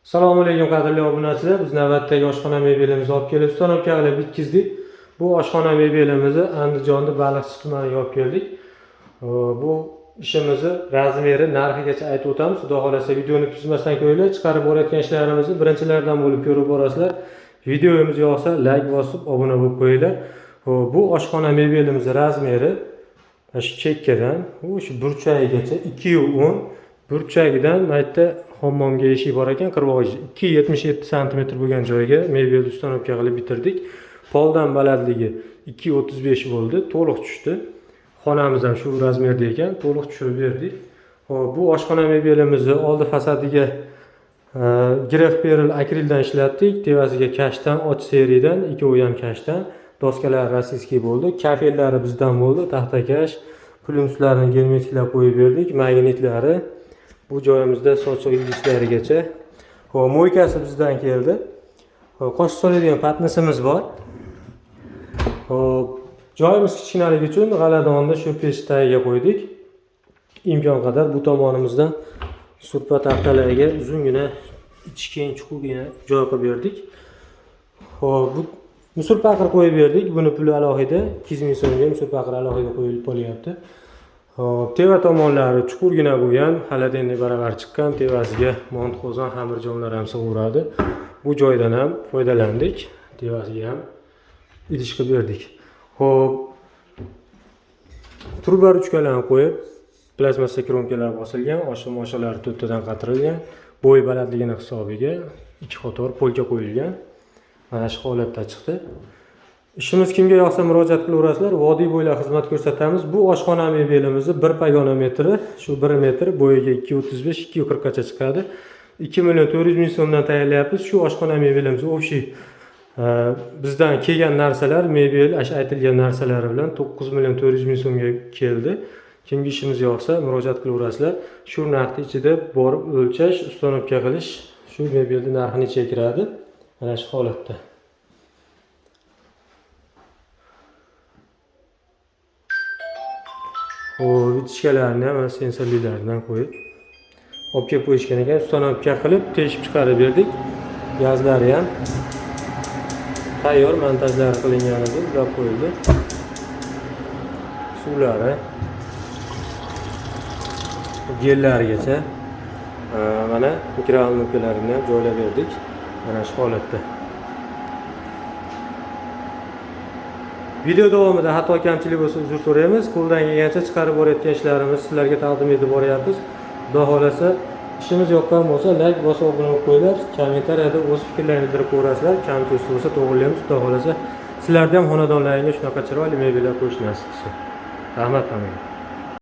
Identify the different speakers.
Speaker 1: Assalomu alaykum qadrli obunachilar. Biz navbatdagi oshxona mebelimizni olib kelib, установка qilib bitkizdik. Bu oshxona mebelimizni Andijonda Baliqchi tumaniga olib keldik. Bu ishimizni razmeri, narxigacha aytib o'tamiz. Xudo xolasa videoni buzmasdan ko'ringlar, chiqarib borayotgan ishlarimizni birinchilardan bo'lib ko'rib borasizlar. Videomiz yoqsa like bosib obuna bo'lib qo'yinglar. Bu oshxona mebelimizni razmeri shu chekkadan shu burchagigacha 2.10, burchagidan mayda hammomga eshik bor ekan, qirg'oq 2.77 santimetr bo'lgan joyga mebelni установка qilib bitirdik. Poldan balandligi 2.35 bo'ldi, to'liq tushdi. Xonamiz ham shu razmerda ekan, to'liq tushirib berdik. Xo'p, bu oshxona mebelimizni oldi fasadiga girex peril akrildan ishlatdik, tevasiga kashtan, och seridan, ikkovi ham kashtan. Doskalar российский bo'ldi, kafellari bizdan bo'ldi, taxtakash, plyumslarni germetiklab qo'yib berdik, magnitlari bu joyimizda sochiq idishlarigacha. Xo'p, мойка si bizdan keldi. Xo'p, qoshiq soladigan patnisimiz bor. Xo'p, joyimiz kichkinaligi uchun g'aladonni shu pech tagiga qo'ydik. Imkon qadar bu tomonimizdan surpa taxtalariga uzungina, ichi keng, chuqurgina joy qilib berdik. Xo'p, bu musor paqir qo'yib berdik. Buni puli alohida, 200 ming so'mga musor paqir alohida qo'yilib qolyapti. Xo'p, teva tomonlari chuqurgina bo'lgan, холодильник baravar chiqqan, tevasiga mont qozon, xamirjonlar ham sig'averadi. Bu joydan ham foydalandik, tevasiga ham idish qilib berdik. Xo'p, truba ruchkalarni qo'yib, plastmassa kромkalar bosilgan, oshiq moshalari to'rttadan qatirilgan, bo'y balandligini hisobiga 2 qator polka qo'yilgan. Mana shu holatda chiqdi. Ishimiz kimga yoqsa murojaat qilaverasizlar. Vodiy bo'ylab xizmat ko'rsatamiz. Bu oshxona mebelimizni 1 pagona metri, shu 1 metr bo'yiga 2.35, 2.40 gacha chiqadi. 2 million 400 ming so'mdan tayyorlayapmiz. Shu oshxona mebelimiz общий bizdan kelgan narsalar, mebel, shu aytilgan narsalari bilan 9 million 400 ming so'mga keldi. Kimga ishimiz yoqsa murojaat qilaverasizlar. Shu narxni ichida borib o'lchash, установка qilish, shu mebelni narxi nechaga kiradi? Mana shu holatda. Xo'p, idishkalarni ham mana sensorlilaridan qo'yib olib kelib qo'yishgan ekan. Установка qilib, teshib chiqarib berdik. Gazlari ham tayyor, montajlari qilingan edi, ulab qo'yildi. Suvlari, gellarigacha mana mikrovolnovkalarini ham joylab berdik. Mana shu holatda. Video davomida xato kamchilik bo'lsa uzr so'raymiz. Qo'ldan kelgancha chiqarib borayotgan ishlarimizni sizlarga taqdim etib boryapmiz. Xudo xolasa ishimiz yoqqan bo'lsa like bosib obuna bo'lib qo'yinglar. Kommentariyada o'z fikrlaringizni bildirib qo'yasizlar. Kam ko'st bo'lsa to'g'rilaymiz. Xudo xolasa sizlarda ham xonadonlaringizga shunaqa chiroyli mebellar qo'yish nasib qilsin. Rahmat hammaga.